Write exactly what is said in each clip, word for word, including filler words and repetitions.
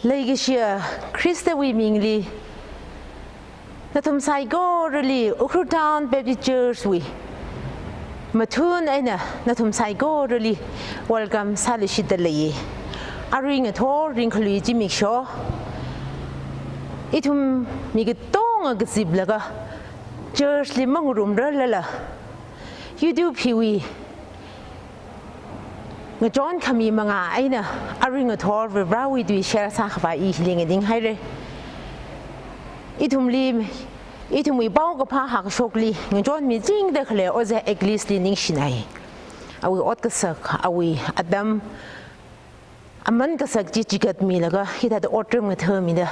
Leikashiya Khristawui mingli, nathum saikorali Ukhrul Town Baptist Church wui mathun eina nathum saikorali welcome sāluishitda leiya. Arui ngathor ringkhalui zimiksho, ithum mi katonga kaziplaga church li mangarumrarlala, YouTube hiwui ngachon khami manga eina arui ngathor Varivarāwui tui share sākhavai i hili nganinghaira. Ithumli, ithumwui paokaphā hākashokli ngachonmi chingda khalei Ojā Achilles li ningshinai. Awui ot kasak, awui atam, aman kasak chi chigatmilaga hithāda otram ngathāmida,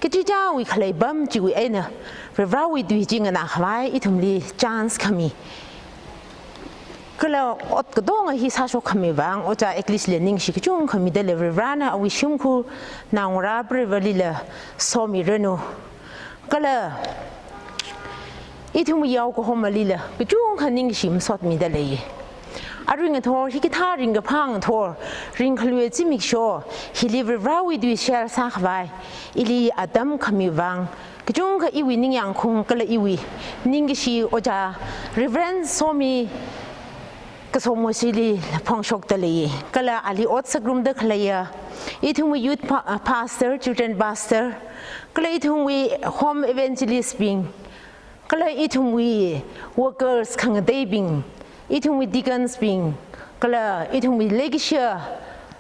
kachichāwui khalei apam chiwui eina Varivarāwui tui chi nganākhavai ithumli chance khami, kala ot katonga hi sāshok khami vang Ojā Achilles li ningshi kachungkha mida lei. Varivarāna awui shimkhur naongarā preivālila somiranu. Kala ithumwui yaokahomlila kachungkha ningshi masotmida lei. Arui ngathor hikathā ringkaphā ngathor, ringkhalui zimiksho hili Varivarāwui tui share sākhavai ili atam khami vang kachungkha iwui ningyāngkhaung kala iwui ningkashi Ojā Reverend Somi Kasomwosili phongshokda lei. Kala ali ot sāngarumda khaleiya ithumwui youth pa-, ah, pastor, children pastor, kala ithumwui home evangelist bing, kala ithumwui workers khangateibing, ithumwui deacons bing, kala ithumwui leikashiya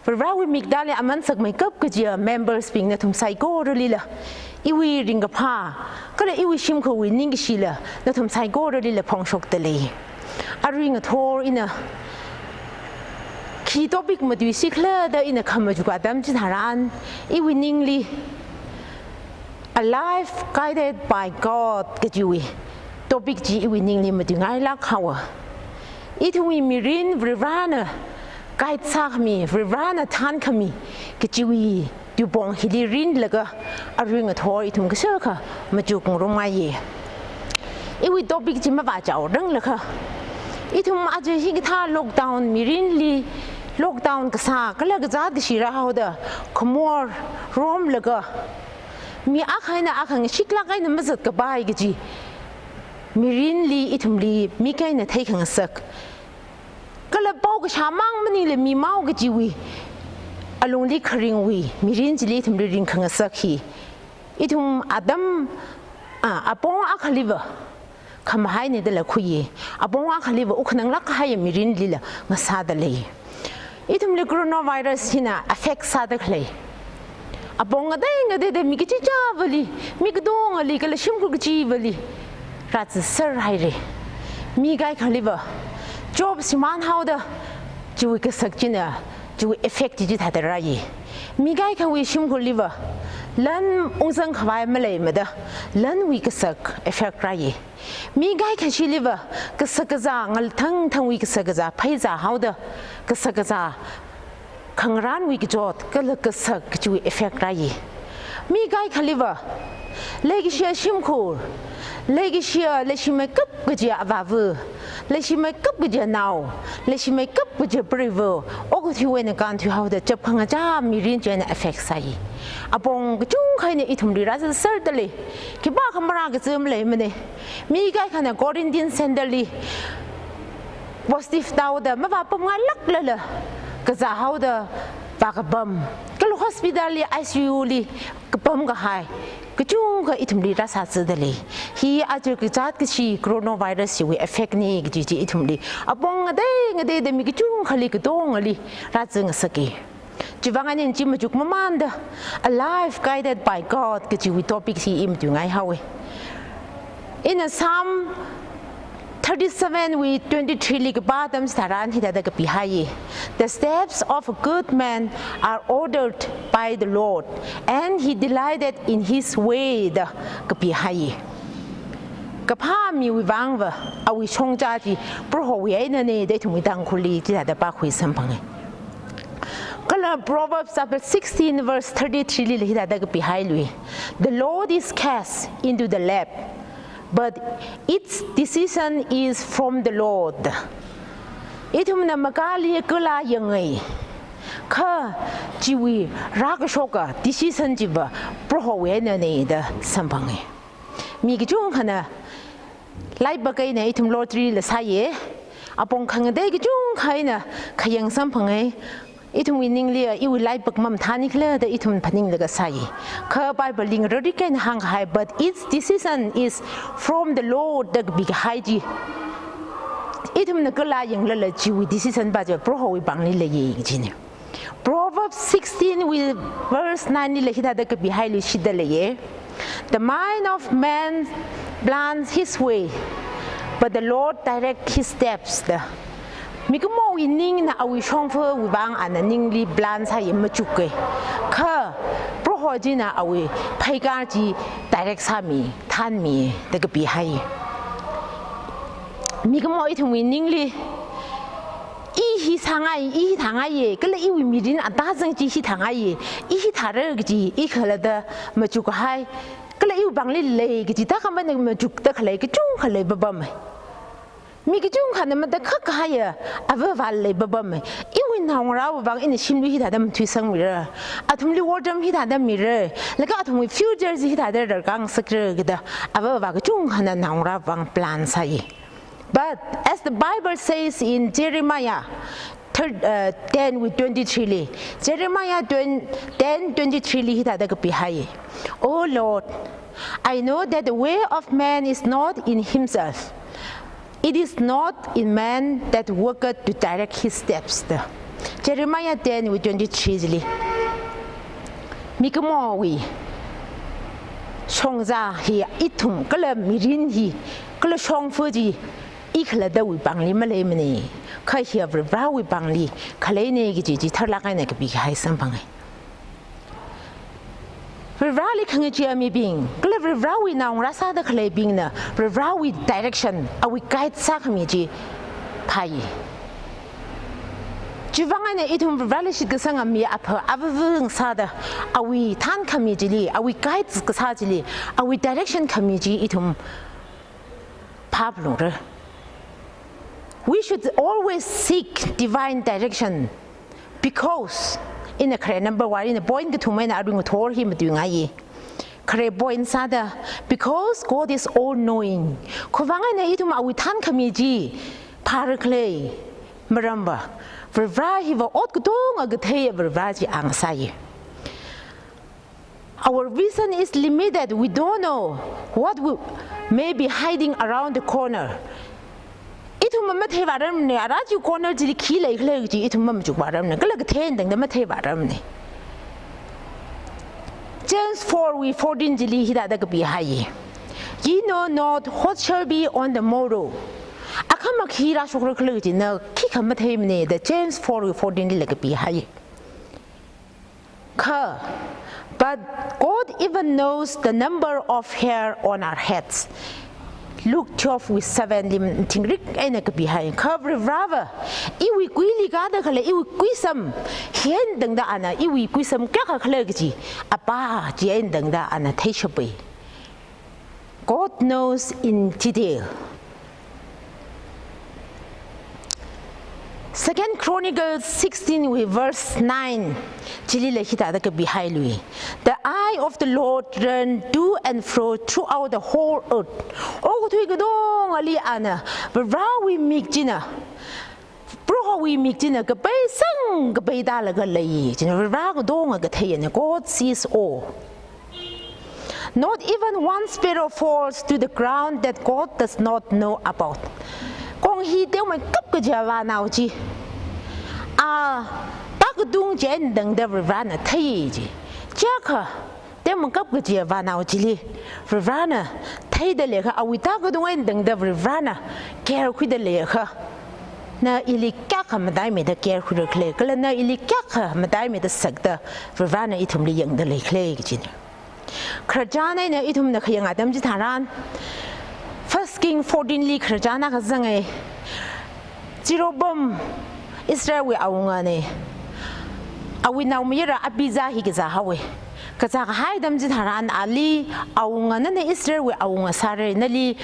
Varivarāwui miktāli aman sakmeikap kajiya members bing, nathum saikoralila iwui ringkaphā kala iwui shimkhurwui ningkashila nathum saikoralila phongshokda lei. Arui ngathor ina khi topic matuishi khala da ina khamachuk atam chitharan, iwui ningli A Life Guided by God kajiwui topic chi iwui ningli matuingailāk haowa. Ithumwui mirin Varivarāna guide sākhami, Varivarāna thānkhami kajiwui tuipong hili rinlaga arui ngathor ithum kashakha machuk ngarumngaiya. Iwui topic chi mavāchaoranglakha, ithum aja hikathā lockdown, mirinli lockdown kasā kala kazāt kashi rāhaoda khamor romlaga, mi akha eina akha ngashiklāk eina mazatkapai kaji mirinli ithumli mik eina theikhangasak, kala pao kashā mang maningla mimao kajiwui alungli kharingwui mirin chili ithumli ringkhangasak hi ithum atam, a, apong akhaliva khamahaina dala khuiya. Apong akhaliva wuk khananglāk kahaiya mirinlila ngasāda lei. Ithumli coronavirus hina affect sāda khalei apong ngatei ngateida mi kachichāvali, mi katongali kala shimkhur kachivali rāzatser haira. Mi kaikhaliva job shimān haoda chiwui kasak china, chiwui effect chi chithāda rāya. Mi kaikhawui shimkhurliva lan ungzangkhavai maleimada lanwui kasak effect rāya. Mi kaikhashiliva kashak kazā, ngalthang thangwui kashak kazā pheizā haoda kashak kazā khangarānwui kachot kala kasak kachiwui effect rāya. Mi kaikhaliva leikashiya shimkhur, leikashiya leishimeikap kajiya avāva, leishimeikap kajiya nao, leishimeikap kajiya preiva okathuiwui eina kānthui haoda chapkhangachā mirin china effect sāya. Apong kachungkha eina ithumli rāzatserda lei. Khipākha marākazā maleimana. Mi kaikhana quarantine center li positive tāhaoda mavāpamngailāklala kazā haoda vākapam, kala hospital li, I C U li kapam kahai kachungkha ithumli rāsāzada lei. Hi aja kazāt kashi coronavirus hiwui effect na kaji chi ithumli apong ngatei ngateida mi kachungkhali katongali rāzangasaka. Chivang eina chi machuk mamānda A Life Guided by God kajiwui topic hi i matuingai haowa. Ina Psalm thirty-seven wui twenty-three li kapā atam chitharan hithāda kapihaiya. "The steps of a good man are ordered by the Lord, and he delighteth in his way," da kapihaiya. Kaphā miwui vangva awui shongza chi Prohowui einana da ithumwui Tangkhulli chithāda pākhui samphanga. Kala Proverbs chapter sixteen verse thirty-three lila hithāda kapihailui, "The Lord is cast into the lap, but its decision is from the Lord." Ithumna makali kala yangai, Kha chiwui rākashoka decision chiva Prohowui einana da samphanga. Mi kachungkhana laipak eina ithum lottery la sāya. Apong khangatei kachungkha eina khayang samphanga. Ithumwui ningli iwui laipak mamathānikhala da ithum phaninglaga sāya. Kha Bible li ngarārik eina hāngkahai, "But its decision is from the Lord," da kapikahai chi. Ithumna kala yanglala chiwui decision pa chi Prohowui pāngli leiya kajina. Proverbs sixteen wui verse nine lila hithāda kapihailuishitda leiya. "The mind of man plans his way, but the Lord direct his steps," da. Mikumowui ningna awui shongfawui vang ana ningli plan sāya machuka. Kha Proho china awui pheikar chi direct sāmi, thānmi da kapihai. Mikumo ithumwui ningli, "I hi sāngai, i hi thāngaiya, kala iwui mirin atazang chi hi thāngaiya, i hi thāra," kaji, i khalatta machukkahai, kala iwui pāngli lei kaji, thākhamana machukta khalei kachungkha lei papama. Mi kachungkhana matakhak kahaiya avāva lei papama. Iwui naongarāwui vang ina shimlui hithāda mathuisangmira, athumli otram hithāda mira, laga athumwui future chi hithāda rarkāngasakra kida avāva kachungkhana naongarāwui vang plan sāya. But as the Bible says in Jeremiah thir-, uh, ten wui twenty-three li, Jeremiah twen-, ten twenty-three li hithāda kapihai, "O Lord, I know that the way of man is not in himself. It is not in man that worketh to direct his steps," da. Jeremiah ten wui twenty-three chili. Mikumowui shongza hi, ithum kala mirin hi, kala shongfa chi i khalattawui pāngli maleimana. Kha hi Varivarāwui pāngli khaleina kaji chi tharlāk eina kapikahai samphanga. Varivarāli khangachee mibing, kala Varivarāwui naongarā sāda khaleibingna Varivarāwui direction, awui guide sākhami chi phāya. Chivang eina ithum Varivarāli shitkasanga mi apha avāvang sāda, awui thānkhami chili, awui guide kasā chili, awui direction khami chi ithum phāphalungra. We should always seek divine direction because, ina khare number one, ina point kathum eina arui ngathor hi matuingaiya. Khare point sāda, because God is all knowing. Khavang eina ithum awui thānkhami chi phāra khalei maramva, Varivarā hiva ot katonga katheiya Varivarā chi ngasāya. Our vision is limited. We don't know what we may be hiding around the corner. Ithum mamathei vāramna, ara chi corner chili khi leikhala chi ithum mamachuk vāramna, kala kathei eina tangda mathei vāramna. James four wui fourteen chili hithāda kapihai, "Ye know not what shall be on the morrow." Akhama khi rāshokra khala chi na khikha matheimana da James four wui fourteen lila kapihai. Kha, but God even knows the number of hair on our heads. Luke twelve wui seven li mathingrik eina kapihai. Kha Varivarāva iwui kuili kāda khalei iwui kuisam hi eina tangda ana iwui kuisam kayākha khala kaji apā chi eina tangda ana theishapai. God knows in detail. Second Chronicles sixteen wui verse nine chilila hithāda kapihailui, "The eye of the Lord ran to and fro throughout the whole earth." Okathui katongali ana, Varivarāwui mik china, Prohowui mik china kapeisang kapeitālaga lei, china Varivarā katonga katheiyana, God sees all. "Not even one sparrow falls to the ground that God does not know about." Kong hi teomeikap kajiya vānao chi, a, tākatung chi eina tangda Varivarāna thei chi. Chiyākha teomeikap kajiya vānao chili Varivarāna theida leiakha, awui tākatung eina tangda Varivarāna care khuida leiakha, na ili kayākha mataimeida care khuira khala, kala na ili kayākha mataimeida sakta Varivarāna ithumli yangda leikhala kajina. Khararchan eina ithumna khayang atam chitharan, First King fourteen li khararchan akha zanga. Jeroboam Israelwui awungana. Awui naomayara Abijah hi kazā haowa. Kazā kahai atam chitharan ali awunga, "Nana Israelwui awunga sāra, nali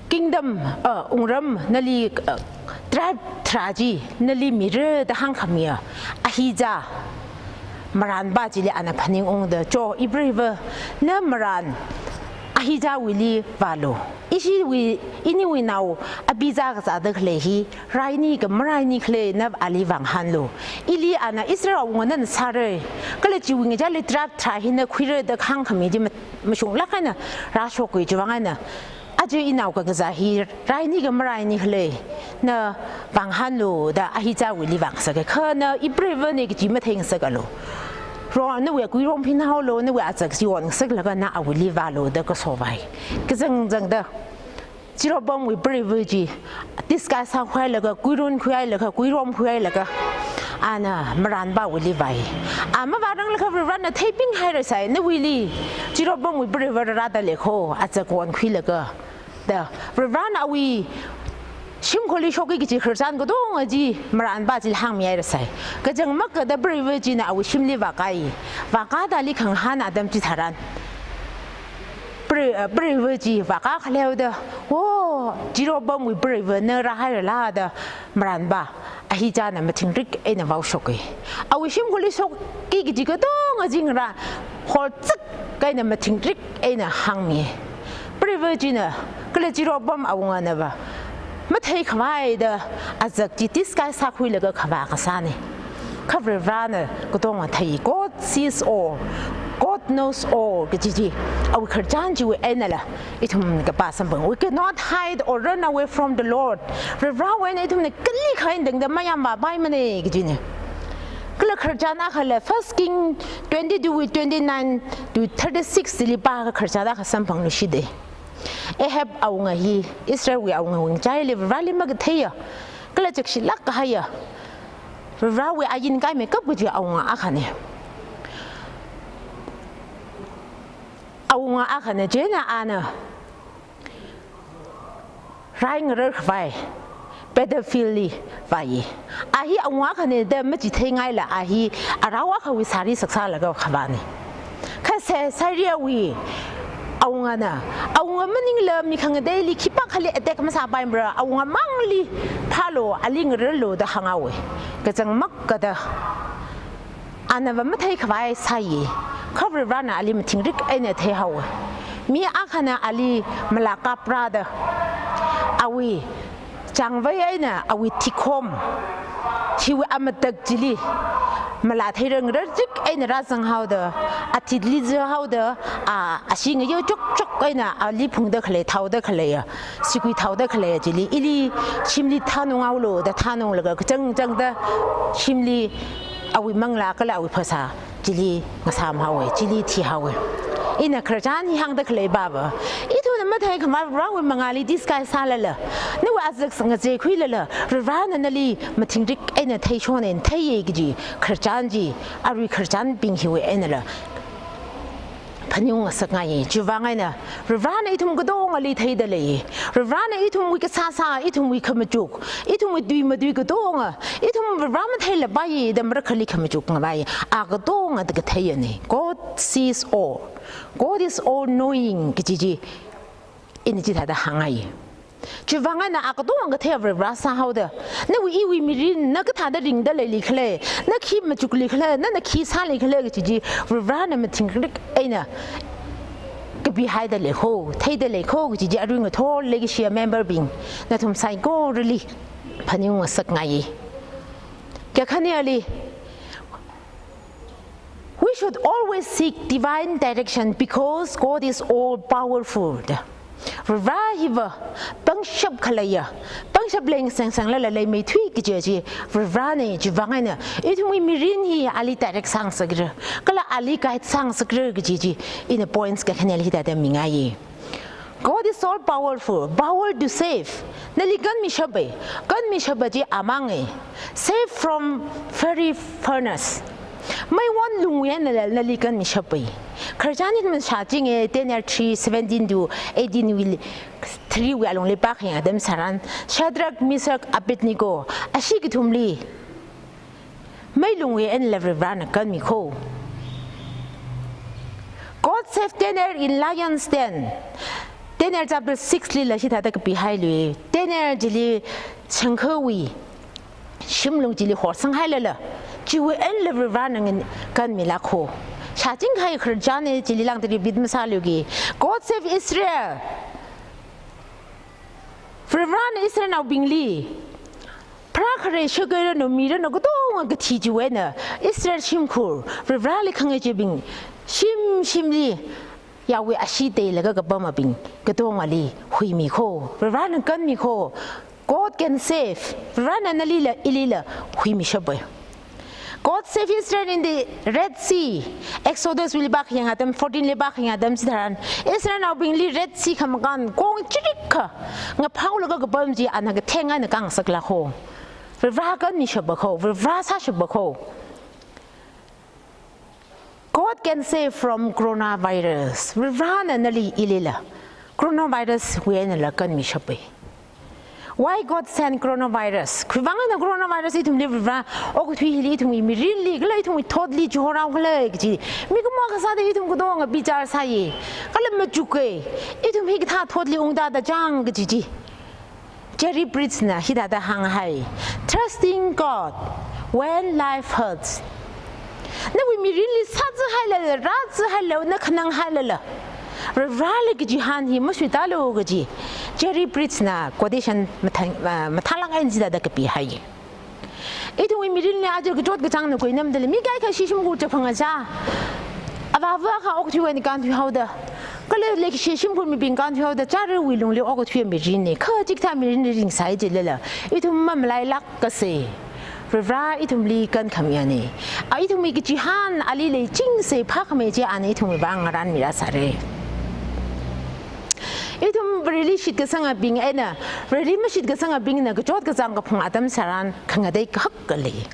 kingdom, uh, wungram, nali, uh, tribe tharā chi nali mira da hāngkhamiya Ahijah marānpa chili ana phaningungda, cho, ipreiva, na marān Ahijahwuili vālu. Ishiwui, iniwui nao Abijah kazāda khalei hi raini ka maraini khala na ali vānghānlu. Ili ana Israel awunga nana sāra, kala chiwui ngachāli tribe tharā hi na khuira da hāngkhami chi ma-, mashunglāk eina rāshokki. Chiwuivang eina aja inao kakazā hi raini ka maraini khala na vānghānlu da Ahijahwuili vāngasaka. Kha na ipreivana kaji matheingasakalu. Ro, nawui kuirom phinhaolu, nawui azak chi wonngasaklaga na awuili vālu da kaso vāi. Kazang zangda Jeroboamwui preiva chi disguise sākhuilaga, kuiron khuilaga, kuirom khuilaga, ana marānpawuili vāi. A mavāranglakha Varivarana theipinghairasai, nawuili Jeroboamwui preiva rārada leikho, azak wonkhuilaga da. Varivarana awui shimkhurli shokki kaji khararchan katonga chi marānpa chili hāngmihairasai. Kachangmakha da preiva china awui shimli vākai. Vākada ali khangahān atam chitharan pre-, uh, preiva chi vākakhaleihaoda, "Oh, Jeroboamwui preiva na rāhairala?" da marānpa Ahijahna mathingrik eina vaoshoki. Awui shimkhurli shokki kaji katonga chi ngarā holzak eina mathingrik eina hāngmi. Preiva china, kala Jeroboam awunganava matheikhavai da azak chi disguise sākhuilaga khavā kasāni. Kha Varivarana katonga thei. God sees all. God knows all kaji chi awui khararchan chiwui einala ithum kapā samphang. We cannot hide or run away from the Lord. Varivarawui eina ithumna kali khain dengda mayāmvāpaimana kajina. Kala khararchan akhala, First King twenty-two wui twenty-nine to thirty-six chili pākha khararchan akha samphangluishita. Ahab awunga hi, Israelwui awungawui ngachāli Varivarali makatheiya, kala chakshilāk kahaiya, Varivarawui ain kaimeikap kaji awunga akhana. Awunga akhana, chieina ana rai ngararkhavai battlefield li vāi. A hi awunga akhana da machitheingaila a hi arao akhawui sāri saksālaga khavāna. Kha Sy-, Syriawui awungana, awunga maningla mi khangateili khipākhali attack masāpaimara, awunga mangli phālu, ali ngararlu da hānghaowa. Kachangmakha da anava matheikhavai sāi. Kha Varivarana ali mathingrik eina theihaowa. Mi akhana ali malā kapra da, awui changvei eina awui thikhom, hiwui amatak chili malā theira, ngararchik eina rāzanghaoda, athitli zāhaoda, a, ashee ngayao chokchok eina ali phungda khalei, thaoda khaleiya, sigui thaoda khaleiya chili, ili shimli thanunghaolu da thanunglaga kachangchangda shimli awui manglā kala awui phasā chili ngasāmhaowa, chili thihaowa. Ina khararchan hi hāngda khaleipava, ithumna matheikhavai Varivarawui mangāli disguise sālala, nawui azak ngazekhuilala, Varivarana nali mathingrik eina theishona, theiya kaji khararchan chi, arui khararchanbing hiwui einala phaningung ngasakngaiya. Chiwuivang eina Varivarana ithum katongali theida lei. Varivarana ithumwui kasāsā, ithumwui khamachuk, ithumwui tui matui katonga, ithum Varivara matheilapaiya da marakhali khamachuk ngavai. A katonga da katheiyana. God sees all. God is all knowing kaji chi ina chithāda hāngngai. Chiwuivang eina a katonga kathei Varivara sāhaoda, nawui iwui mirin, na kathāda ringda leili khala, na khi machukli khala, nana khi sāli khala kaji chi Varivarana mathingrik eina kapihaida leikho, theida leikho kaji chi arui ngathor leikashiya memberbing, nathum saikorali phaningung ngasakngaiya. Kakhaneli, we should always seek divine direction because God is all powerful. Varivara hiva pangshap khaleiya, pangshap leng sengsenglala leimeithui kaji chi Varivarana. Chiwuivang eina ithumwui mirin hi ali direct sāngasakra, kala ali guide sāngasakra kaji chi ina points kakhaneli hithāda mingaiya. God is all powerful, power to save. Nali kanmishapai, kanmishapa chi amanga. Save from fiery furnace. Meiwon lungwui einala nali kanmishapai. Khararchan hi mashāchinga, Daniel three seventeen to eighteen wui, three wui alungli pākhayang atam tharan, Shadrach, Meshach, Abednego, ashee kathumli mei lungwui einala Varivarana kanmikho. God saved Daniel in lion's den. Daniel chapter six lila hithāda kapihailuiya. Daniel chili Changkhawui shimlung chili horsanghailala, chiwui eina Varivarana ngan kanmilāk haowa. Shāching kahai khararchan eina chili lāngda repeat masāluiki. God save Israel. Varivarana Israelnaobingli pharā khare shakei ranu, mi ranu, katonga kathi chiwui eina Israel shimkhur, Varivarali khangachee bing, shim shimli yāwui ashee teilaga kapamabing katongali huimi haowa. Varivarana kanmi haowa. God can save. Varivarana nalila ilila huimishappai. God save Israel in the Red Sea. Exodus wui pākhayang atam, fourteen li pākhayang atam chitharan, Israelnaobingli Red Sea khamakān kong chirikha ngaphaolaga kapam chi ana katheng eina kangasaklāk haowa. Varivara kanmishappai haowa, Varivara sāshappai haowa. God can save from coronavirus. Varivarana nali ilila coronavirus wui einala kanmishappai. Why God send coronavirus? Khiwuivang eina coronavirus ithumli Varivara okathui hili ithumwui mirinli kala ithumwui thotli chihorao khala kaji, mikumo kasāda ithum katonga bichar sāya. Kala machuka, ithum hikathā thotli ungda da chang kaji chi. Jerry Bridges na hithāda hānghai, "Trusting God when life hurts." Nawui mirinli sāzāhailala, rāzāhailala, na khananghailala, Varivarali kachihān hi masuitālu kaji Jerry Bridges na quotation mathang, ah, mathālāk eina chithāda kapihai. Ithumwui mirinli aja kachot kachāng na kuinamda lei, mi kaikha shimkhur chapphang achā, avāva akha okathuiwui eina kānthuihaoda, kala leikashi shimkhur mibing kānthuihaoda, chārawui lungli okathui mirinna. Kha chikathā mirinli ringsai jilala, ithum mamalailāk kasā. Varivara ithumli kankhamiya ni. A ithumwui kachihān ali leichingsa phākhamei chi ana ithumwui vang ngarānmirāsāra. Ithum Vareli shitkasangabing eina Vareli mashitkasangabingna kachot kachāng kaphung atam tharan khangatei kahak khalei.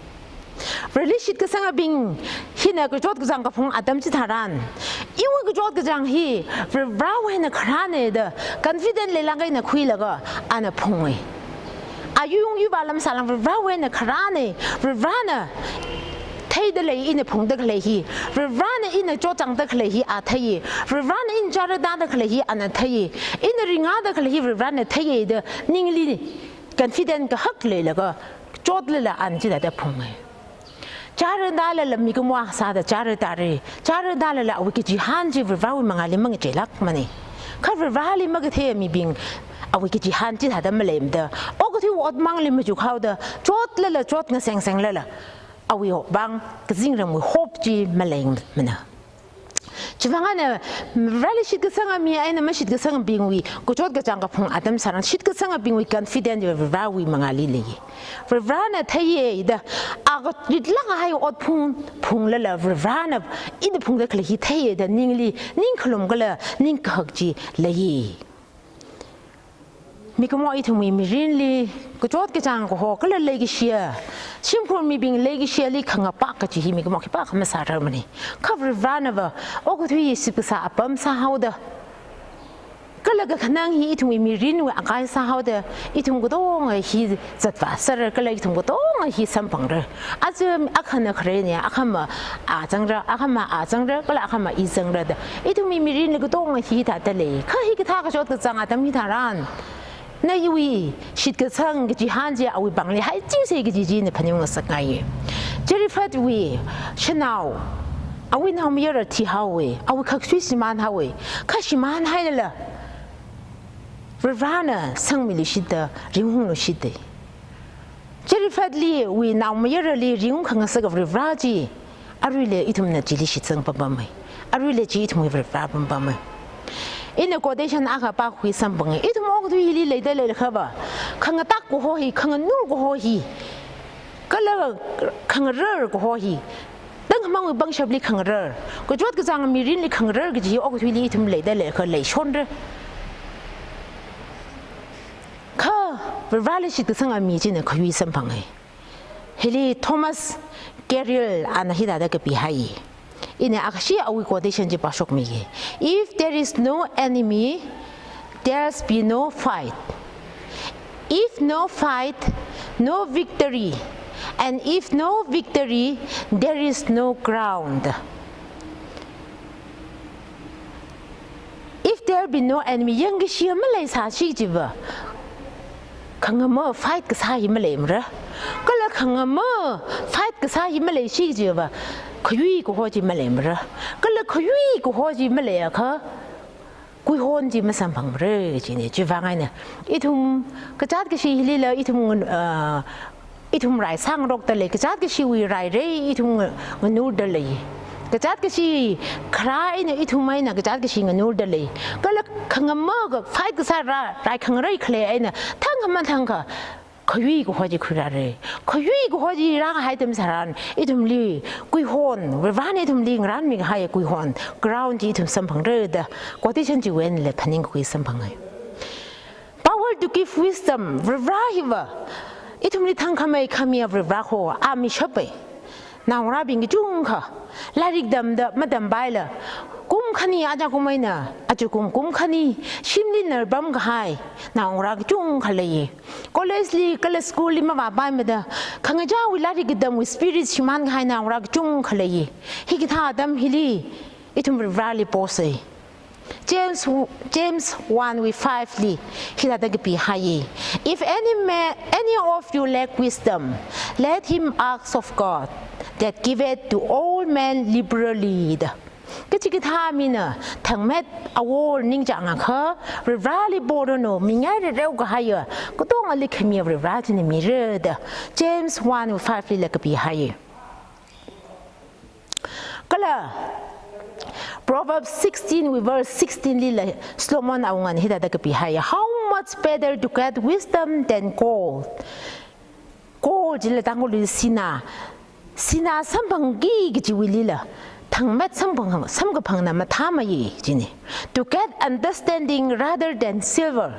Vareli shitkasangabing hina kachot kachāng kaphung atam chitharan, iwui kachot kachāng hi Varivarawui eina kharāna da confident leilāk eina khuilaga ana phunga. Ayung yuiva lam sālāng Varivarawui eina kharāna, Varivarana theida lei ina phungda khalei hi, Varivarana ina chotchāngda khalei hi a theiya, Varivarana ina chāra tāda khalei hi ana theiya, ina ringda khalei hi Varivarana theiya da ningli confident kahak leilaga chotlala ana chithāda phunga. Chāra tālala mikumo sāda chāra tāra, chāra tālala awui kachihān chi Varivarawui mangāli mangacheilākmana. Kha Varivarali makathei mibing awui kachihān chithāda maleimada, okathui otmangli machukhaoda, chotlala chot ngasengsenglala, awui vang kazingramwui hope chi maleimana. Chiwuivang eina Vareli shitkasanga mi eina mashitkasangabingwui kachot kachāng kaphung atam tharan shitkasangabingwui confident Varivarawui mangāli lei. Varivarana theiya da, a karitlāk kahai ot phung phunglala Varivarana ina phungda khalei hi theiya da ningli ningkhalum kala ningkahak chi lei. Mikumo ithumwui mirinli kachot kachāng kaho kala leikashiya, shimkhur mibing leikashiyali khangapā kachi hi mikumo khipākha masārarmana. Kha Varivaranava okathui hi shipkasā apam sāhaoda, kala kakhanang hi ithumwui mirinwui akai sāhaoda, ithum katonga hi zatvāsāra kala ithum katonga hi samphangra. Aja akhana kharena, akhama a zangra, akhama a zangra, kala akhama i zangra da, ithumwui mirinli katonga hithāda lei. Kha hikathā kachot kachāng atam hitharan, na iwui shitkasang kachihān chi awui pāngli haichingsei kaji chi ina phaningngasakngai. Zarephathwui shanao, awui naomayara thihaowa, awui khaksui shimānhaowa, kha shimānhailala Varivarana sangmiluishitda, ringhungluishita. Zarephathliwui naomayarali ringhung khangasaka Varivara chi, aruila ithumna chili shitsang pampamma. Aruila chi ithumwui Varivara pampamma. Ina quotation akha pākhui samphanga. Ithum okathui hili leida leilakhava, khangatak kaho hi, khanganur kaho hi, kala khangarar kaho hi, tangkhamangwui pangshapli khangarar, kachot kachāng mirinli khangarar kaji hi okathuili ithum leida leilakha leishonra. Kha Varivarali shitkasanga mi china khayui samphanga. Hili Thomas Carlyle ana hithāda kapihai. Ina akhashi awui quotation chi pāshokmige. "If there is no enemy, there'll be no fight. If no fight, no victory. And if no victory, there is no ground." If there be no enemy, yangkashiya maleisāsi chiva, khangama fight kasā hi maleimara. Kala khangama fight kasā hi maleishi jiva khayui kaho chi maleimara. Kala khayui kaho chi maleiakha kuihon chi masamphangra jina. Chivang eina ithum kazāt kashi hilila ithum ngan-, ah, ithum rai sāngarokda lei, kazāt kashiwui rai rei ithum nga-, nganurda lei. Kazāt kashi kharā eina ithum eina kazāt kashi nganurda lei. Kala khangama ka fight kasā rā, rai khangarei khalei eina thangkha mathangkha khayui kaho chi khuirāra. Khayui kaho chi rākahai atam tharan ithumli kuihon, Varivarana ithumli ngarānmikahai kuihon, crown chi ithum samphangra da quotation chiwui einala phaningkhui samphanga. Power to give wisdom, Varivara hiva ithumli thangkhamei khamiya Varivara ho, a mishapa. Naongarābing kachungkha lairik tamda matampai la, kum khani aja kum eina aja kum, kum khani shimli narpamkahai naongarā kachungkha leiya. College li kala school li mavāpaimada, khangachāwui lairik katamwui spirit shimānkahai naongarā kachungkha leiya. Hikathā atam hili ithum Varivarali posa. James, James one wui five li hithāda kapihaiya. "If any man, any of you lack wisdom, let him ask of God, that giveth to all men liberally," da. Kachikathā mina thangmet awor ningchāngakha, Varivarali poranu, mingai rereu kahaiya, katongali khamiya Varivara china mira da James one wui five lila kapihaiya. Kala Proverbs sixteen wui verse sixteen lila Solomon awungana hithāda kapihaiya, "How much better to get wisdom than gold." Gold chila Tangkhulli sinā, sinā samphangki kajiwuilila thangmet samphang, samkaphangna mathāmeiya jina. "To get understanding rather than silver."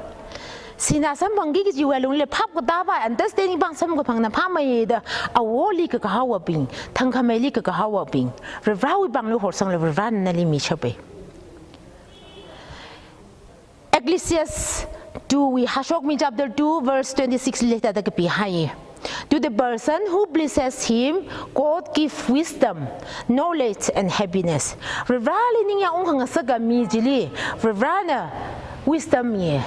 Sinā samphangki kajiwui alungli phap katāva understanding pāng samkaphangna phāmeiya da, aworli kakahaowabing, thangkhameili kakahaowabing, Varivarawui pāngli horsanglu, Varivarana nali mishapa. Ecclesiastes two wui, Hashokmi chapter two verse twenty-six li hithāda kapihaiya, "To the person who pleases him, God give wisdom, knowledge and happiness." Varivarali ningyāng ungkhangasaka mi chili Varivarana wisdom miya,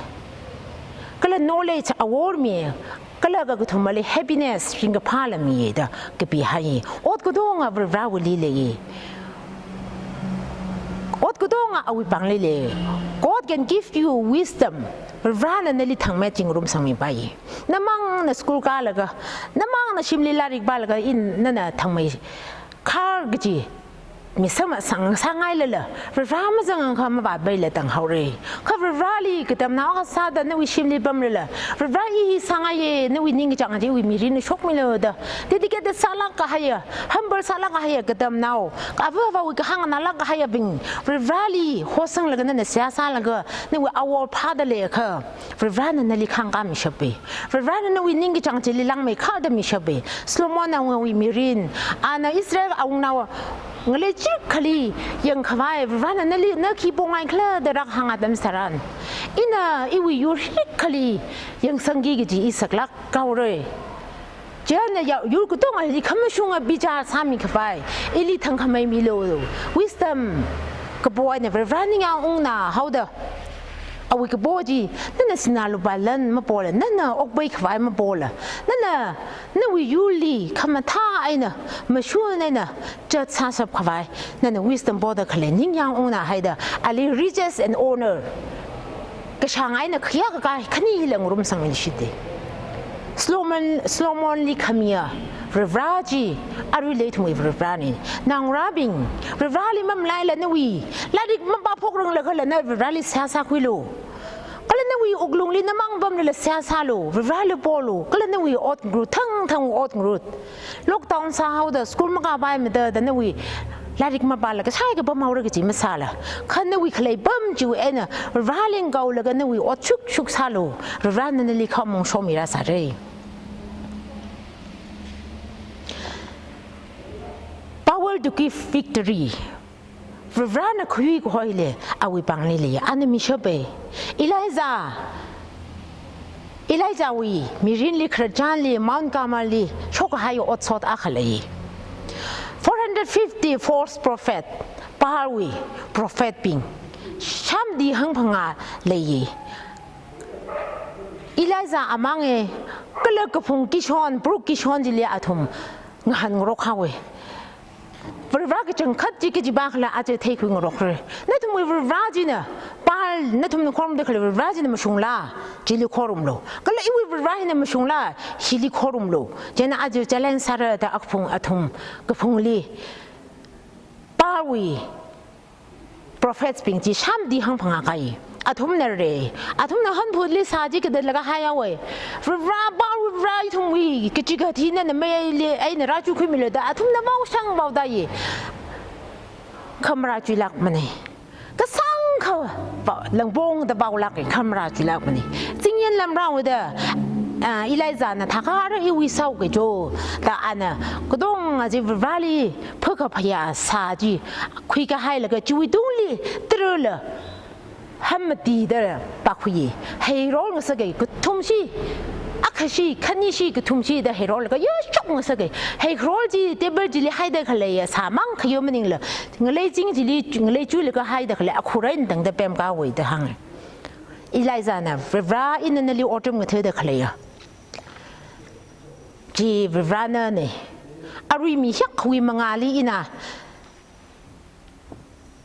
kala knowledge awor miya, kala kakathumali happiness ringkaphāla miya da kapihaiya. Ot katonga Varivarawuili leiya. Ot katonga awui pāngli lei. God can give you wisdom. Varivarana nali thangmet chi ngarumsangmipaiya. Namangna school kālaga, namangna shimli lairik pālaga, in nana thangmei khar kaji mi sāma sang, sāngailala, Varivara mazangakha mavāpaila tānghaora. Kha Varivarali katamnao akha sāda nawui shimli pamlala, "Varivara, i hi sāngaiya, nawui ningkachāng chiwui mirinna shokmilu" da dedicate sālāk kahaiya, humble sālāk kahaiya katamnao, ava avāwui kahāng nganālāk kahaiyabing, Varivarali hosanglaga nana seihā sālaga nawui awor phāda leiakha, Varivarana nali khāngkā mishapa. Varivarana nawui ningkachāng chili langmeikharda mishapa. Solomon awungawui mirin, ana Israel awungnao ngalei chirkhali yangkhavai, Varivarana nali, na khi pongaikhala da rākahāng atam tharan, ina iwui yur hikhali yangsangki kaji i saklāk haora. Chieina ya, yur katonga hili khamashunga bichar sāmikhavai, ili thangkhamei milu. Wisdom kapo eina Varivara ningyāng ungna haoda, awui kapo chi, nana sinā lupā lan mapola, nana okpai khavai mapola, nana nawui yurli khamathā eina, mashun eina chat sāshap khavai, nana wisdom poda khalei ningyāng ungna haida, ali riches and honor kashāng eina khayā kakai khani hila ngarumsangmishita. Solomon, Solomonli khamiya Varivara chi aruila ithumwui Varivarana. Naongarābing, Varivarali mamalaila nawui lairik mapāphokranglakhala na Varivarali seihā sākhuilu. Kala nawui wuklungli namang pamlala seihā sālu, Varivarali polu, kala nawui ot ngarut, thangthang ot ngarut. Lockdown sāhaoda school makāpaimada da nawui lairik mapāla kashai kapam haora kaji masāla, kha nawui khalei pam chiwui eina Varivarali ngaoklaga nawui ot shukshuk sālu, Varivarana nali khamong shomira sāra. Power to give victory. Varivarana khayui kaho hili awui pāngli lei, ana mishapa. Elijah, Elijahwui mirinli khararchanli Mount Carmelli shokkahai otsot akha lei. Four hundred fifty false prophet, Baalwui prophet bing, shāmdi hangphangā lei. Elijah amang e, kala kaphung Kishon, Brook Kishon chili athum ngahānngarok haowe. Varivarā kachangkhat chi kajiva khala aja theikhui ngarokra. Nathumwui Varivarā china, Baal nathumna khorumda khalei Varivarā china mashungla, chili khorumlu. Kala iwui Varivarā hina mashungla, hili khorumlu. Chieina aja challenge sāra da akaphung athum, kaphungli Baalwui prophets bing chi shāmda hāngphangā kai. Athumna re, athumna hanphutli sā chi katā laga haihaowe. Varivarā, Baalwui Varivarā, ithumwui kachikathā hina namaili eina rāchukhuimilu da athumna vaoshang vaoda ye. Khamara chuilākmane. Kasāngkha va-, langpongda vaolāke, khamara chuilākmane. Zingyan lamrao da, ah, Elijahna thakha ara iwui sao kajo, da ana katonga chi Varivarāli phakaphayā sā chi khuikahailaga chiwui tungli tara̱la hammatida pakhui. Heirol ngasake kathumshi, akhashi, khanishi, kathumshi da heirolaga yāshok ngasake. Heirol chi table chili haida khaleiya sāmang khayo maningla, ngalei ching chili, ngalei chuilaga haida khalei akhura eina tangda pemkāhaowe da hānge. Elijahna, Varivarā ina nali otram ngathada khaleiya chi Varivarānane. Arui mi hiyākhawui mangāli ina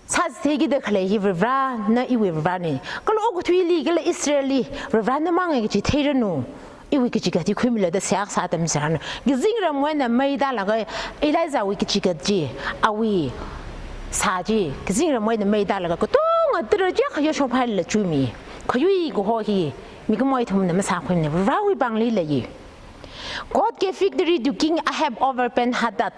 sāchitheikida khalei hi Varivarāna, iwui Varivarāne. Kala okathuili, kala Israelli Varivarā namang e kachi theiranu. Iwui kachikathā khuimilu da seihā kasā atam tharan, kazingramwui eina mei tālaga Elijahwui kachikat chi, awui sā chi, kazingramwui eina mei tālaga katonga tara̱ chiyākha yāshokhailala chuimi. Khayui kaho hi mikumo ithumna masākhuimane, Varivarāwui pāngli leiye. God gave victory to King Ahab over Ben-Hadad,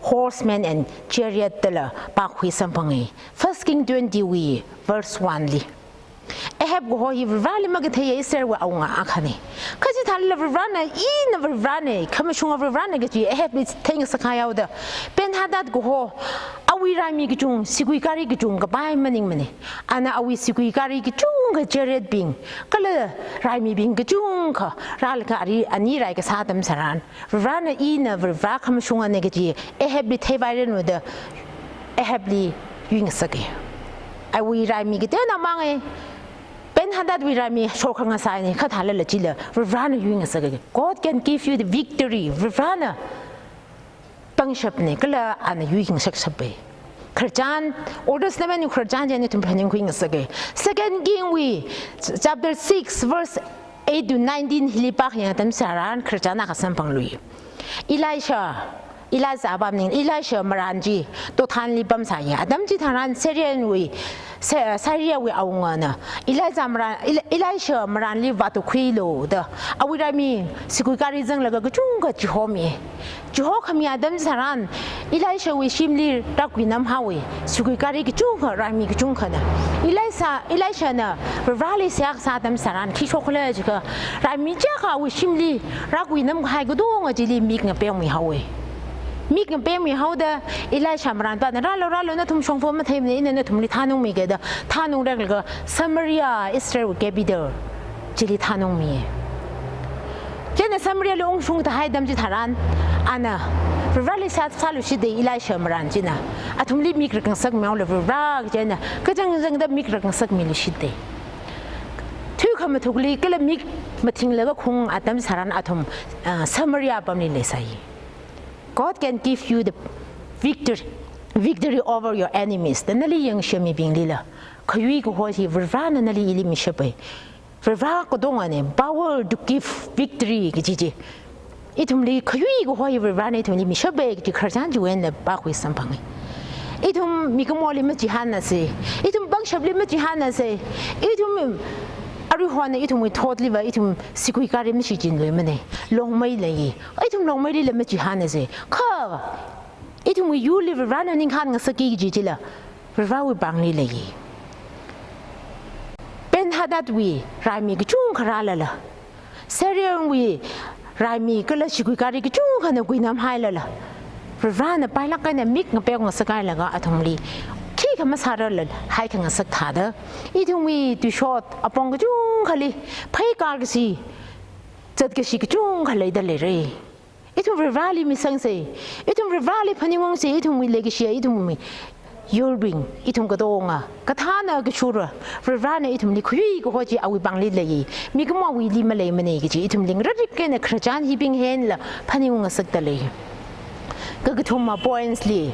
horsemen and chariot dala pakhui samphange. First King twenty wui verse one li. Ahab kaho hi Varivarāli makatheiya Israelwui awunga akhane. Kha chithālala Varivarāna, ina Varivarāne, khamashunga Varivarāne kachi Ahabli theingasak haoda. Ben-Hadad kaho, awui raimi kachung, sigui gari kachung kapai maningmane. Ana awui sigui gari kachungkha, chariot bing, kala raimibing kachungkha rālaga ari ani rai kasā atam tharan, Varivarāna, ina Varivarā khamashungane kachi Ahabli theivairanu da Ahabli yuingasake. Awui raimi kateonao mang e, Ben-Hadadwui raimi shokhangasaine, kha thālala chila Varivarāna yuingasake. God can give you the victory. Varivarāna pangshapne, kala ana yuingasakshap e. Khararchan, Old Testament khararchan chieina ithum phaningkhuingasake. Second King wui chapter six verse eight to nineteen hili pākhayang atam tharan khararchan akha samphanglui. Elisha, Elijah apam maning, Elisha marān chi Dothanli pamsāye. Atam chitharan Syrianwui, Sy-, Syriawui awungana Elijah marān, Eli-, Elisha marānli vātukhuilu da awui raimi sigui gari zanglaga kachungkha chihomi. Chihokhami atam tharan Elishawui shimli rākuinam haowe, sigui gari kachungkha, raimi kachungkhana. Elisha, Elishana Varivarāli seihā kasā atam tharan khi shokhala jiakha, raimi chiyākha awui shimli rākuinam kahai katonga chili mik ngapemmi haowe. Mik ngapemmi haoda Elisha marānpana, rālu, rālu, nathum shongfa matheimane, ina nathumli thanungmige da thanungreklaga Samaria, Israelwui capital chili thanungmi. Chieina Samariali ungshung tahai atam chitharan, ana Varivarāli seihā sāluishitde, Elisha marān china. Athumli mik rakngasakmihaolu Varivarā, chieina kachangchangda mik rakngasakmiluishitde. Thuikhamathukli kala mik mathinglaga khaung atam tharan athum, ah, Samaria apamli leisai. God can give you the victory, victory over your enemies. Da nali yangshemibinglila khayui kaho hi Varivarāna nali ili mishapa. Varivarā katongane, power to give victory kaji chi. Ithumli khayui kaho hi Varivarāna ithumli mishapa kaji khararchan chiwui eina pākhui samphanga. Ithum mikumoli machihānnasa. Ithum pangshapli machihānnasa. Ithum aruihon ithumwui thotliva ithum sigui gari mashichinluimane. Longmei leiya. Ithum longmeilila machihānnasa. Kha ithumwui yurli Varivarāna ningkhān ngasakki kaji chila Varivarāwui pāngli leiya. Ben-Hadadwui raimi kachungkha rālala, Syrianwui raimi kala sigui gari kachungkhana kuinamhailala, Varivarāna pailāk eina mik ngapemngasakhailaga athumli khikha masārarla haikhangasak thāda, ithumwui tuishot apong kachungkhali phei karkashi, zatkashi kachungkha leida leira. Ithum Varivarāli misangsa. Ithum Varivarāli phaningungsa. Ithumwui leikashiya, ithumwui yurbing, ithum katonga, kathāna kashura, Varivarana ithumli khuiyui kaho chi awui pāngli lei, mikumowuili maleimana kaji ithumli ngarārik eina khararchan hibing eina phaningung ngasakta lei. Kakathuma points li,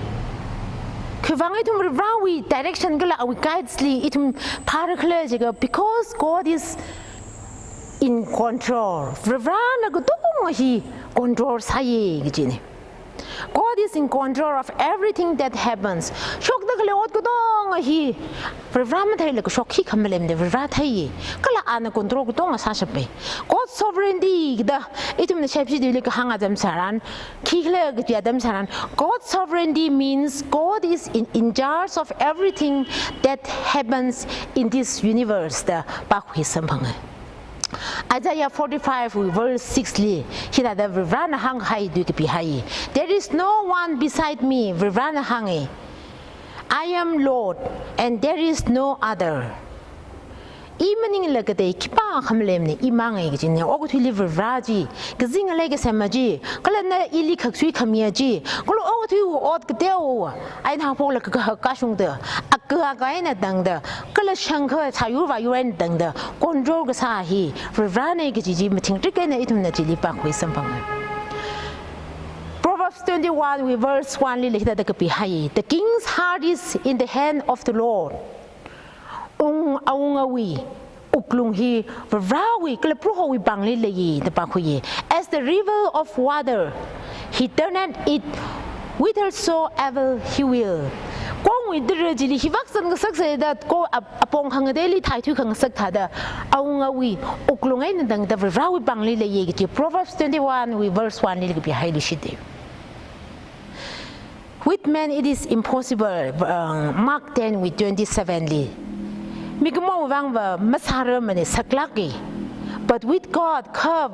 khiwuivang ithum Varivarawui direction kala awui guides li ithum phāra khala jiakha, because God is in control. Varivarana katonga hi control sāya kajina. God is in control of everything that happens. Shokda khalei ot katonga hi Varivara matheilaga shok khikha maleimana, Varivara theiya. Kala ana control katonga sāshapa. God's sovereignty da ithumna shepshi dili kahāng atam tharan, khikhala kaji atam tharan, God's sovereignty means God is in, in charge of everything that happens in this universe da pākhui samphanga. Isaiah forty-five verse six li hithāda Varivarana hānghai tui kapihai. "There is no one beside me," Varivarana hānga. "I am Lord, and there is no other." I maningla katei khipākha maleimana, imang eina kajina. Okathuili Varivara chi, kazing ngalei kasema chi, kala na ili khaksui khamiya chi, kala okathui ot kateo eina haophoklaga kahak kashungda, aka aka eina tangda, kala shangkha sāyur vāyur eina tangda control kasā hi Varivarana kaji chi mathingrik eina ithumna chili pākhui samphanga. Proverbs twenty-one wui verse one lila hithāda kapihai. "The king's heart is in the hand of the Lord." Wung, awungawui wuklung hi Varivarawui kala Prohowui pāngli leiya da pākhuiya. "As the river of water, he turneth it whithersoever he will." Kongwui tara chili hi vākzan ngasaksa da ko ap-, apong khangateili thaithui khangasak thāda, awungawui wuklung eina tangda Varivarawui pāngli leiya kaji Proverbs twenty-one wui verse one lila kapihai lushita. "With man it is impossible," uh, Mark ten wui twenty-seven li. Mikumowui vangva masārarmana, saklāka. But with God, kha,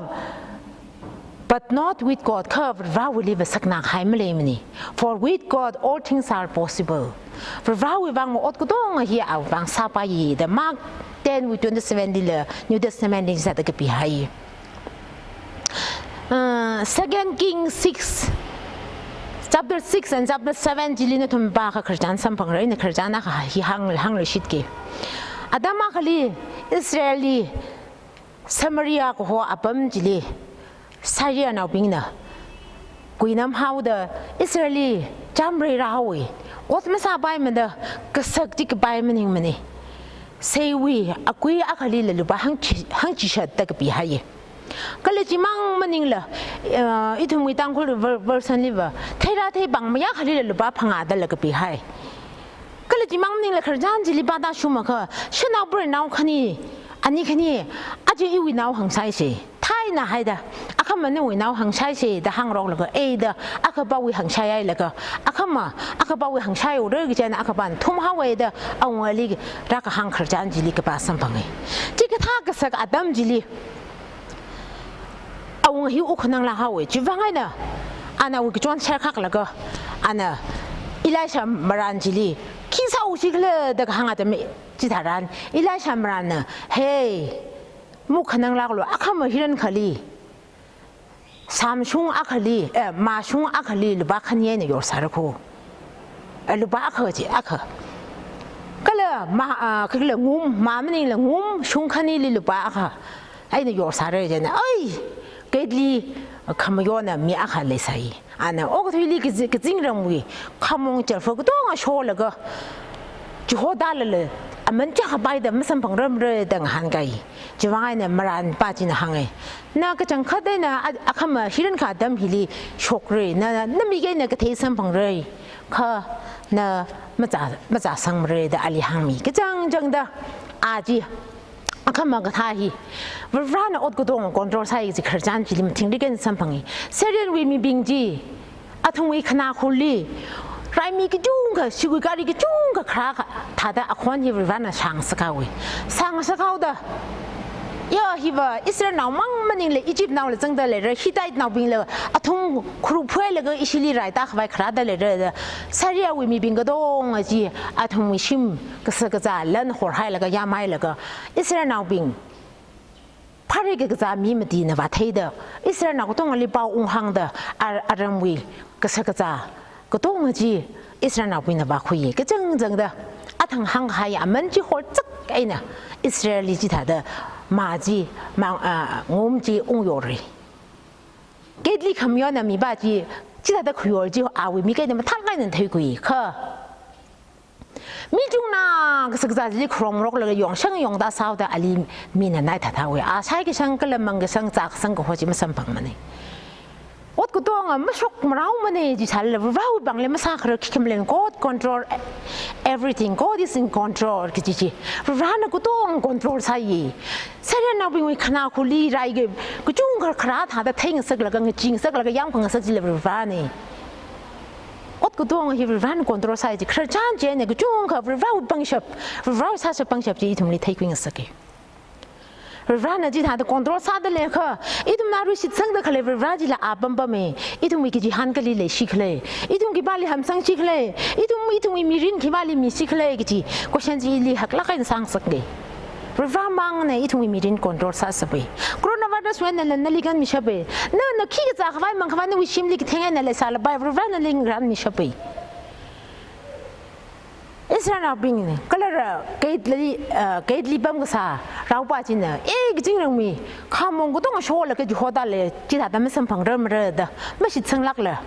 but not with God, kha Varivarawuiliva saknākahai maleimana. "For with God all things are possible." Varivarawui vangva ot katonga hi awui vang sāpaiya da Mark ten wui twenty-seven lila New Testament li hithāda kapihai. Uh, Second King six, chapter six and chapter seven chili nathum pākha khararchan samphangra, ina khararchan akha hi hāng, hāngluishitki. Atam akhali Israelli Samaria kaho apam chili Syrianaobingna kuinam haoda Israelli chāmrei rāhaowa. Ot masāpaimada kasak chi kapai maningmana. Seiwui akui akhalila lupā hangchi-, hangchishat da kapihaiya. Kala chimang maningla, eh, ithumwui Tangkhul ver-, version liva, theirā theipāng mayā khalila lupā phangā dala kapihai. Kala chimang maningla khararchan chili pāda shumakha, shanao preinnao khani, ani khani, aja iwui nao hāngsaisa. Thaina haida, akhama nawui nao hāngsaisa da hāngaroklaga, eida akhapāwui hāngshai hailaga, akhama akhapāwui hāngshai haora kaji eina akhapāna thumhaowa da awungali rākahāng khararchan chili kapā samphanga. Chikathā kasak atam chili awunga hi wuk khananglāk haowa. Chiwui vang eina ana awui kachon sharkhaklaga, ana Elisha marān chili, "Khi sāusi khala?" da kahāng atam chitharan, Elisha marānna, "Hey, wuk khananglāklu, akhama hirankhali, samshung akhali, eh, mashung akhali lupā khani eina yorsāra kho. Eh, lupā akha chi, akha. Kala mā, ah, kala ngum, mā maningla ngum, shung khanili lupā akha eina yorsāra," jina. Ai, gateli khamayona mi akha leisai. Ana okathuili kazi-, kazingramwui khamong chalfa katonga sholaga, chihoda lala aman chakha paida masamphangrarmara da ngahānkai. Chiwui vang eina marānpā china hānga, "Na kachangkhat eina a-, akhama hirankha atam hili shokra, na, na mik eina kathei samphangra, kha na machā, machāsangmara," da ali hāngmi. Kachangchangda a chi akhama kathā hi Varivarana ot katonga control sāi kaji khararchan chili mathingrik eina samphanga. Syrianwui mibing chi athumwui khanā khurli raimi kachungkha, sigui gari kachungkha kharā kha thāda akhon hi Varivarana shāngasak haowa. Shāngasak haoda, ya hiva Israelnao mang maningla Egyptnaola zangda leira, Hittitenaobingla athum kharup phuilaga ishili raida khavai kharāda leira da, Syriawui mibing katonga chi athumwui shim kashak kazā lan horhailaga, yamhailaga, Israelnaobing pharik kakazā mi matina vātheida, Israelnao katongali pao unghāngda, ar-, aramwui kashak kazā katonga chi Israelnaobingna vākhuiya, kachangchangda athang hānghai aman chi horchak eina Israelli chithāda mā chi, mang, ah, ngum chi ungyora. Gateli khamayonna mipā chi, chithāda khuiyor chi awui mik eina mathālāk eina theikhui. Kha mi chungna kasā kazā chili kharong roklaga yongshang yongda sāhaoda ali mina naithāthāhaowa. A shaikashang kala mangkashang zākashang kaho chi masamphangmana. Ot katonga mashok maraomana jisālala Varivarawui pāngli masākharar khikha malei, God control everything. God is in control kaji chi. Varivarana katong control sāya. Israelnaobingwui khanā khuli rai ka, kachungkha kharā thāda theingasaklaga, ngachee ngasaklaga, yāmkhangasak chila Varivarana. Ot katonga hi Varivarana control sāya chi, khararchan chieina kachungkha Varivarawui pangshap, Varivarawui sāshap pangshap chi ithumli theikhuingasaka. Varivarana chithāda control sāda leikha, ithumna aruishitsangda khalei Varivara chila apam pama. Ithumwui kachihān kali leishikhala? Ithum khipāli hamsangshikhala? Ithum, ithumwui mirin khipāli mishikhala kaji question chili haklāk eina sāngasaka. Varivaramangna ithumwui mirin control sāshapa. Coronavirus wui einala nali kanmishapa. Na, na khi kazā khavai mang khavai nawui shimli katheng eina leisālapai, Varivarana nali ngarānmishapa. Israelnaobing kala Gateli, ah, Gateli pamkasā raopā china, e, kazingrangmi, khamong katonga sholaga chihoda lei, chithāda masamphangrar mara da mashitsanglākla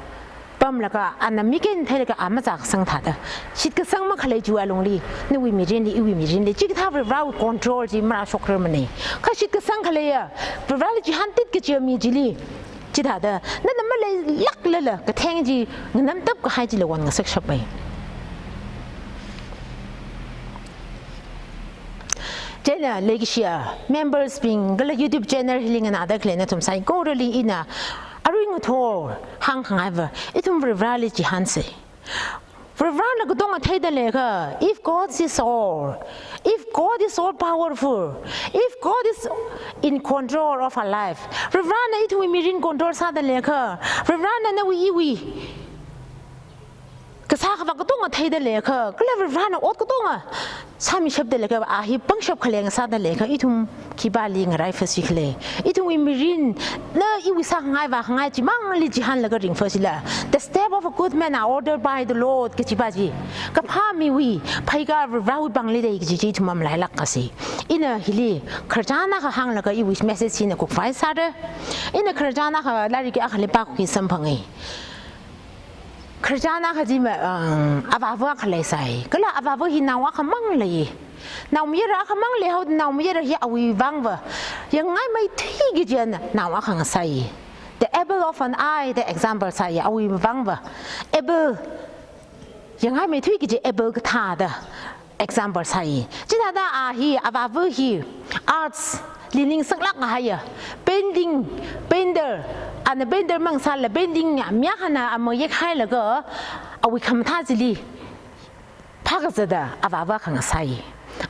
pamlaga, ana mik eina theilaga a mazākasang thāda, shitkasang makhalei chiwui alungli, nawui mirinli, iwui mirinli chikathā Varivarawui control chi marāshokrarmana. Kha shitkasang khaleiya, Varivarali chihāntit kajiya mi chili chithāda nana maleilāklala katheng chi nganamtap kahai chila wonngasakshapa. Chieina leikashiya members bing kala YouTube channel hili nganāda khalei nathum saikorali ina arui ngathor hāngkhangaiva, ithum Varivarali chihānsa. Varivarana katonga theida leikha, if God sees all, if God is all powerful, if God is in control of our life, Varivarana ithumwui mirin control sāda leikha, Varivarana nawui iwui kasā khavā katonga theida leikha, kala Varivarana ot katonga sāmishapda leikha, a hi pangshap khaleng sāda leikha, ithum khipāli ngaraifasikhala? Ithumwui mirinna iwui sākhangai vākhangai chimangli chihānlaga ringfasila? The step of a good man are ordered by the Lord kajipa chi, kaphā miwui pheikar Varivarawui pāngli lei kaji chi ithum maleilākasa. Ina hili khararchan akha hānglaga iwui message hina kukfai sāra. Ina khararchan akha lairik akhali pākhuiki samphanga. Khararchan akha chi ma, um, avāva akha leisai. Kala avāva hi nao akhamang lei. Naomayara akhamang leihaoda naomayara hi awui vangva yangngaimeithui kaji eina nao akha ngasai. The apple of an eye da example sāya, awui vangva apple yangngaimeithui kaji apple kathāda example sāya. Chithāda a hi, avāva hi arts li ningsanglāk kahaiya, painting, painter, ana painter mang sālala painting mi akhana ama yekhailaga awui khamathā chili phākazata avāva akha ngasai.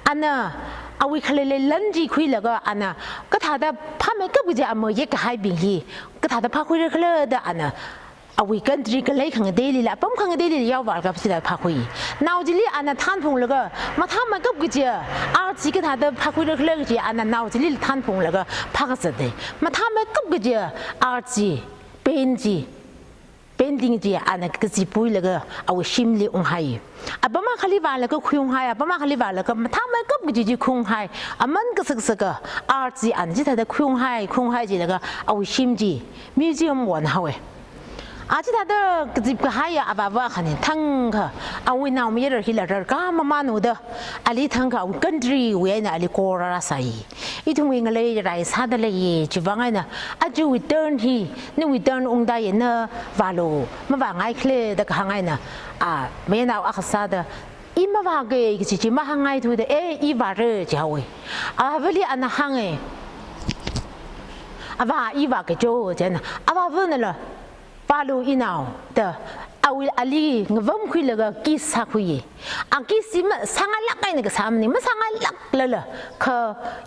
Ana awui khalei leilan chi khuilaga ana kathāda phāmeikap kaji ama yekkahaibing hi kathāda phākhuirakhala da ana awui country khalei khangateilila, apam khangateilila yaovālaga chithāda phākhui. Nao chili ana thanphunglaga mathāmeikap kaji art chi kathāda phākhuirakhala kaji ana nao chili thanphunglaga phākazata. Mathāmeikap kaji art chi, paint chi, painting chi ana kazipuilaga awui shimli unghai. Apam akhali vālaga khuiunghai, apam akhali vālaga mathāmeikap kaji chi khuiunghai. Aman kasak saka art chi ana chithāda khuiunghai, khuiunghai jilaga awui shim chi museum wonhaowa. A chithāda kazipkahaiya avāva akhana, thangkha awui naomayara hila rarkā mamānluda, ali thangkha awui country wui eina ali korarāsai. Ithumwui ngalei rai sāda leiya, chivang eina ajawui turn hi nawui turn ungdaiya, na vālu, mavāngaikhala da kahāng eina, a, mayanao akha sāda, i mavāki kaji chi mahāngngaithuda, e, i vāra jihaowa. Avāvali ana hānga, avā, i vāki jo, jina. Avāvanala, vālu inao da, awui ali ngavamkhuilaga kiss sākhuiya. A kiss chi masāngailāk eina kasāmana, masāngailāklala, kha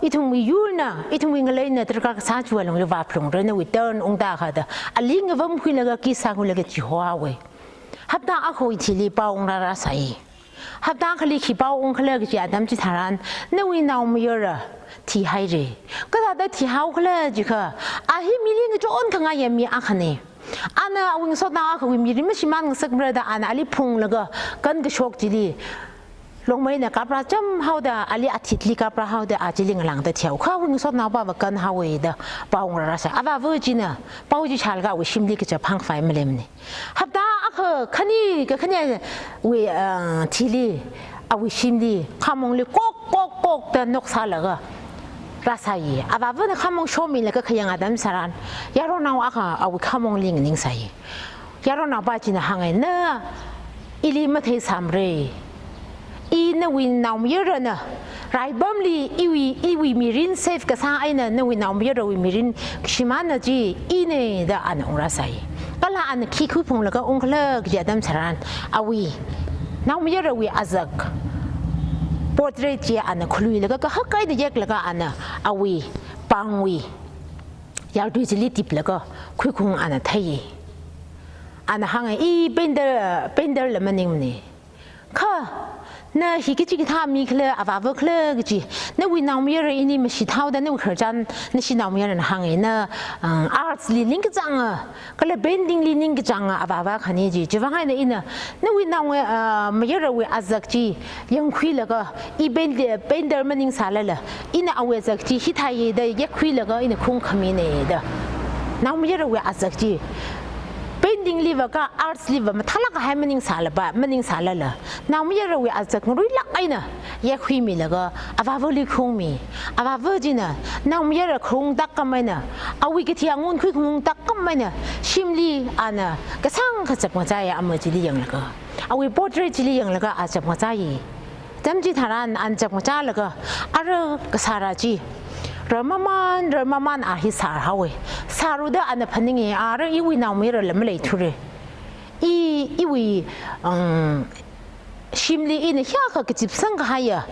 ithumwui yurna, ithumwui ngaleina darkar kasā chiwui alungli vāphalungra, nawui turn ungda kha da, ali ngavamkhuilaga kiss sākhuilaga chihohaowa. Hapta akhawui thili pao ungrārāsai. Hapta akhali khi pao ungkhala kaji atam chitharan, nawui naomayara thihaira. Kathāda thihaokhala jiakha, a hi mili ngachonkhangai mi akhana. Ana awui ngasotnao akhawui mirin mashimān ngasakmara da ana ali phunglaga kan kashok chili, longmeina kaprā cham haoda, ali athitli kaprā haoda, a chili ngalāngda thihaowa. Kha awui ngasotnaopava kan haowa da pao ngarāsai. Avāva china pao chi shālaga awui shimli kachap hāngkhavai maleimana. Hapta akha khani kakhaniwui, ah, thili, awui shimli, khamongli kok, kok, kok da nok sālaga rāsai. Avāvana khamong shomilaga khayang atam tharan, yaronao akha awui khamongli nganingsai. Yaronaopa china hānga, na ili matheisāmara. I nawui naomayarana, raipamli iwui, iwui mirin safe kasā eina nawui naomayarawui mirin shimāna chi ina da ana ungrāsai. Kala ana khi khuiphunglaga ungkhala kaji atam tharan, awui naomayarawui azak portrait chi ana khuluilaga kahak eina yeklaga ana awui pāngwui yartui chili tiplaga khuikhung ana thei. Ana hānga, i painter, painter la maningmana. Kha na hi kachikathā mi khala, avāva khala kaji, nawui naomayara ini mashit haoda nawui khararchan, nashi naomayarana hānga, na, um, arts li ningkachānga, kala painting li ningkachānga avāva akhana ji. Chivang eina ina nawui nao, ah, mayarawui azak chi yangkhuilaga, i paint-, painter maningsālala, ina awui azak chi hithāya da yangkhuilaga ina khungkhamina da. Naomayarawui azak chi painting liva kha arts liva mathālāk kahai maningsālaba, maningsālala, naomayarawui azak ngaruilāk eina yangkhuimilaga avāvali khungmi. Avāva china naomayara khungtak khamaina, awui kathi angun khuikhungtak khamaina, shimli ana kasāng kachap ngachaiya ama chili yanglaga, awui portrait chili yanglaga a chap ngachai. Atam chitharan ana chap ngachalaga, ara kasāra chi rarmamān, rarmamān a hi sārhaowa. Sāra da ana phaninga, ara iwui naomayara la maleithura. I, iwui, um, shimli ina hiyākha kachipsang kahaiya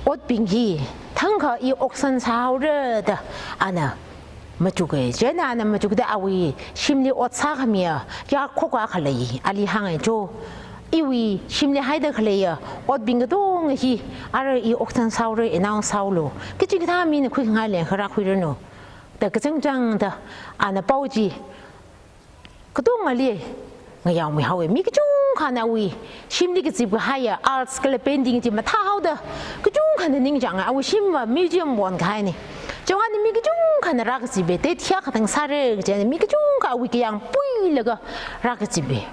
otbing hi thangkha i auction sāhaora da ana machuka. Chieina ana machukda awui shimli ot sākhamiya yarkhok akha lei. Ali hānga, cho, iwui shimli haida khaleiya otbing katonga hi ara i auction sāhaora, announce sāhaolu. Kachikathā mina khuikhangai leng kharā khuiranu da kachangchangda ana pao chi katongali ngayaomihaowa. Mi kachungkhana awui shimli kachip kahaiya arts kala painting chi mathāhaoda kachungkhana ningchānga, awui shimva museum onkahaina. Chivang eina mi kachungkhana rākachipa, date hiyākha thang sāra kaji eina mi kachungkha awui kayāng puilaga rākachipa.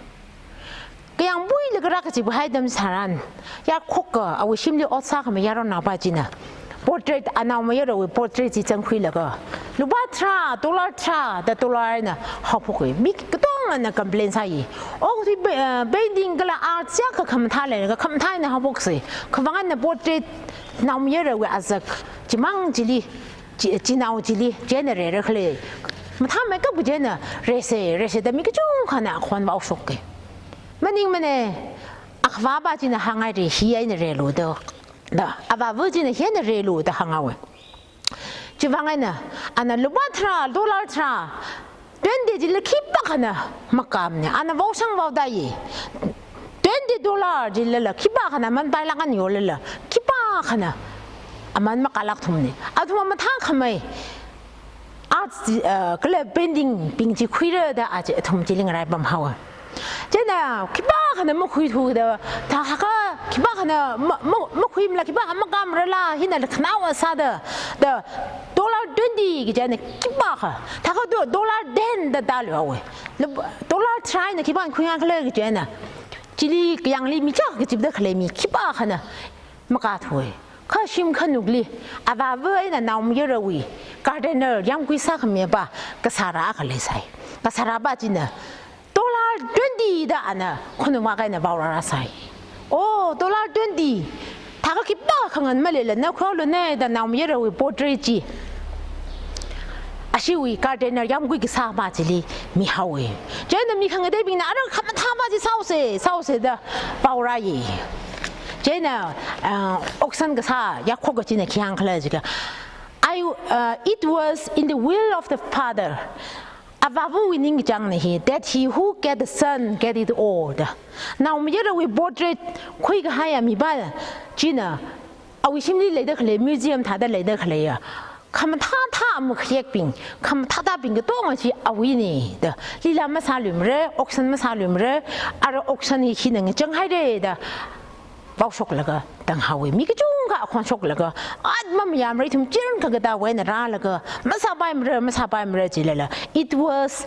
Kayāng puilaga rākachip kahai atam tharan, yarkhok awui shimli ot sākhami yaronaopa china portrait, anaomayarawui portrait chi zangkhuilaga, lupā tharā, dollar tharā da dollar eina haophoka. Mi katongana complain sāi. Okathui pa-, eh, painting kala art hiyākha khamathā leilaga khamathā eina haophoksai. Khavang eina portrait, naomayarawui azak chimang chili, chi-, chinao chili, chieina reira khalei. Mathāmeikap chieina reisa, reisa da mi kachungkhana akhon vaoshoka. Maningmana, akhavapa china hāngaira, hi eina reilu da, da, avāva china hi eina reilu da hānghaowa. Chivang eina, ana lupā tharā, dollar tharā, twenty chila khipākhana makāmana, ana vaoshang vaodai. Twenty dollar chilala khipākhana aman pailāk eina yolala, khipākhana aman makālāk thumana. Athum mathākhamei arts, uh, kala painting bing chi khuira da a chi athum chili ngaraipamhaowa. Chieina khipākhana makhuithuda, thākha khipākhana ma-, ma-, makhuimala, khipākha makāmarala, hina khanao sāda, da dollar twenty kaji eina khipākha, thākha do-, dollar ten da tāluihaowa. Lab-, dollar tharā eina khipākha khuingai khala kaji eina, chili kayāngli mi kayākha kachipda khalei mi khipākhana makāthuwa. Kha shim khanukli, avāva eina naomayarawui gardener yāmgui sākhamipa kasāra akha leisai. Kasārapa china dollar twenty da ana khanuma kaina vaorāsai. Oh, dollar twenty. Thākha khipākha ngan maleila na khuihaoluna da naomayarawui portrait chi ashiwui gardener yāmgui kasāpa chili mihaowa. Chieina mi khangateibingna, ara khamathāpa chi sāhaosa, sāhaosa da vaorāi. Chieina, uh, auction kasā yarkhok kachina khi hāngkhala jiakha, I, uh, it was in the will of the Father. Avāvawui ningkachāngna hi, that he who get the Son get it all da. Naomayarawui portrait khuikahaiya mipa china, awui shimli leida khalei, museum thāda leida khaleiya Khamathā thā makhayekbing, khamathā thābing katonga chi awuina da. Lila masāluimara, auction masāluimara, ara auction hi hina ngachang haira da vaoshoklaga tanghaowa. Mi kachungkha akhon shoklaga, at mamayāmara, ithum chirn kakatāwui eina rālaga, masāpaimara, masāpaimara jilala. It was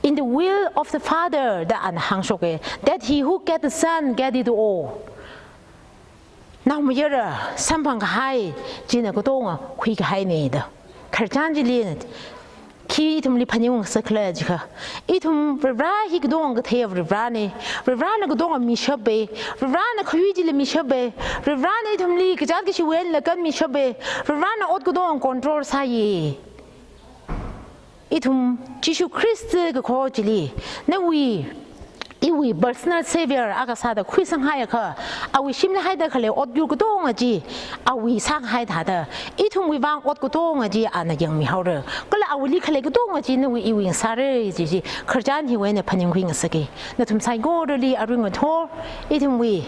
in the will of the Father da ana hāngshoka, that he who get the Son get it all. Naomayara samphang kahai china katonga khuikahaina da. Khararchan chili khi ithumli phaningung sākhala jiakha, ithum Varivara hi katonga kathei Varivarana. Varivarana katonga mishapa. Varivarana khayui chili mishapa. Varivarana ithumli kazāt kashiwui eina lakan mishapa. Varivarana ot katonga control sāya. Ithum Jishu Khrista kakho chili, nawui, iwui personal savior akha sāda khuisanghaiakha, awui shimli haida khalei ot yur katonga chi awui sākahai thāda, ithumwui vang ot katonga chi ana yangmihaora. Kala awuili khalei katonga chi nawui iwui ngasāra chi chi khararchan hiwui eina phaningkhui ngasaka. Nathum saikorali arui ngathor ithumwui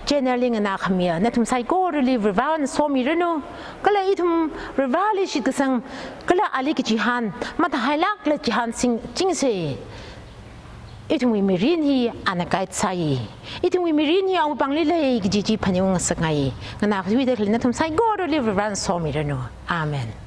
channel li nganākhamiya nathum saikorali Varivarana somiranu. Kala ithum Varivarali shitkasang kala ali kachihān mathāhailākla chihān sing chingsa. Ithumwui mirin hi ana guide sāya. Ithumwui mirin hi awui pāngli lei kaji chi phaningung ngasakngai. Nganākathuida khalei nathum saikorali Varivarana somiranu. Amen.